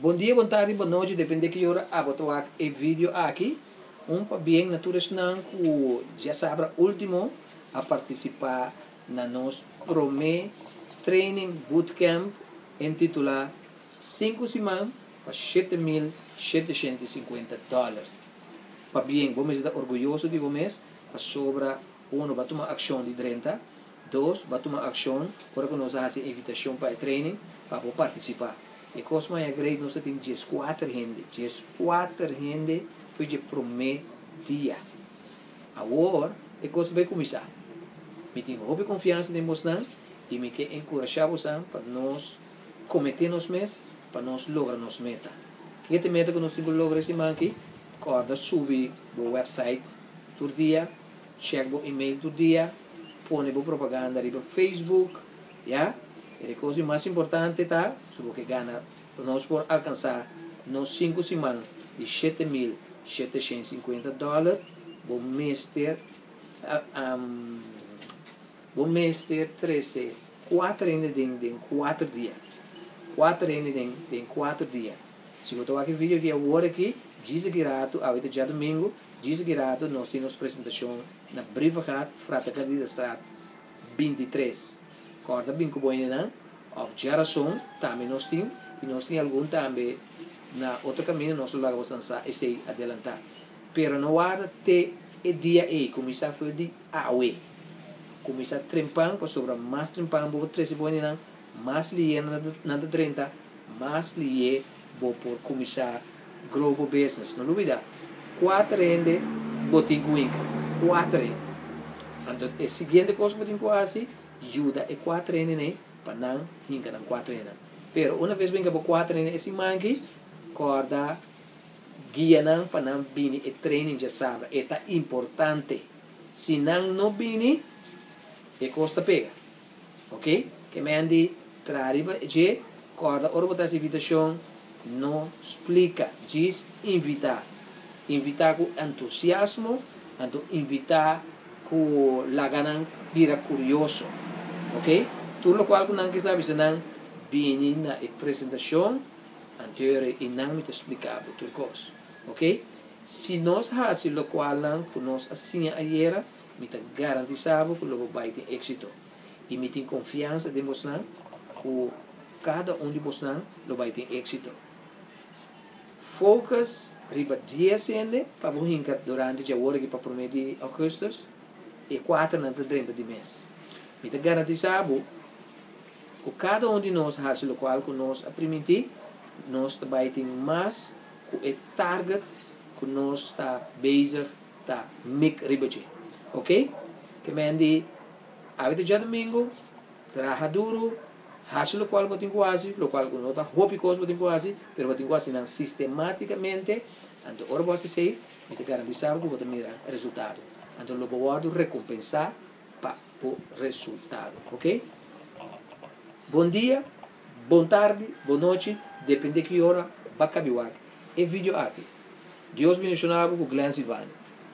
Bon dia, bon tardi, bon nochi, depende ki ora abo ta wak e video aki. Un pabien na tur esnan ku djasabra ultimo a partisipa na nos prome training bootcamp intitula Sinku siman pa 7750 dòler. Pabien, bo mester ta orguyoso di bo mes pasobra uno bo a tuma akshon di drenta, dos bo a tuma akshon ora ku nos a hasi e invitashon pa e training pa bo partisipa. E kos maya great nos ta tin 14 hende, 14 hende for dje prome dia. Awor e kos ta bay kuminsá. Mi tin hopi konfiansa den bosnan i mi ke enkurashá bosnan pa nos kometé nos mes pa nos logra nos meta. Kiko ta e meta ku nos tin ku logra e siman aki? Kòrda subi bo website tur dia, chèk bo email tur dia, pone bo propaganda riba Facebook, Ya, e kos di mas importante ta si bo ke gana nos por alkansá nos sinku siman di 7750 dòler, bo mester bo mester trese kuater hende den den kuater dia. Kuater hende den den kuater dia. Si bo ta wak e video aki awor aki, djis aki ratu, awe ta djadumingu, djis aki ratu nos tin nos presentashon na Brievengat, Fraterkadidastraat 23. Kòrda bin ku bo hendenan òf djarason tambe nos tin i nos tin algun tambe na otro kaminda nos lo laga bosan sa esei adelantá. Pero no warda te e dia ei, kuminsá for di awe. Kuminsá trempan pasobra mas trempan bo por trese bo hendenan, mas lihe nan ta drenta, mas lihe bo por kuminsá grow bo business. No lubida, kuater hende bo tin ku hinka. Kuater hende. Anto e siguiente kos ku bo tin ku hasi, yuda e kuater hende nei pa nan hinka nan kuater hendenan. Pero una ves bo hinka bo kuater hende e siman aki, kòrda guia nan pa nan bini e training djasabra. E ta importante. Si nan no bini, e kos ta pega. Ok, ke men di traha riba dje, kòrda ora bo ta hasi invitashon, no splika, djis invitá. Invitá ku entusiasmo, anto invitá ku laga nan bira kurioso. Ok, tur lokual ku nan ke sa bisa nan, bini na e presentashon anterior i nan mi ta splika bo tur kos. Ok, si nos hasi lokualnan ku nos a siña ayera, Mi ta garantisá bo ku lo bo bai tin éksito. I mi tin konfiansa den bosnan ku kada un di bosnan lo bai tin éksito. Focus riba dies hende pa bo hinka durante dje awor aki pa promé di ougùstùs, e kuaternan ta drenta di mes. Mi ta garantisá bo ku kada un di nos hasi lokual ku nos a primintí, nos ta bai tin mas ku e target ku nos ta bezig ta mik riba dje. Ok? Ke men di awe ta djadumingu, traha duru, hasi lokual bo tin ku hasi, lokual ku no ta hopi kos bo tin ku hasi, pero bo tin ku hasi nan sistematikamente, anto ora bo hasi esei, mi ta garantisa bo ku bo ta mira resultado. Anto lo bo wòrdu rekompensá pa bo resultado. Ok? Bon dia, bon tardi, bon nochi, depende ki ora bo a kabi wak e video aki. Dios bendiciona bo cu Glenn Silvani.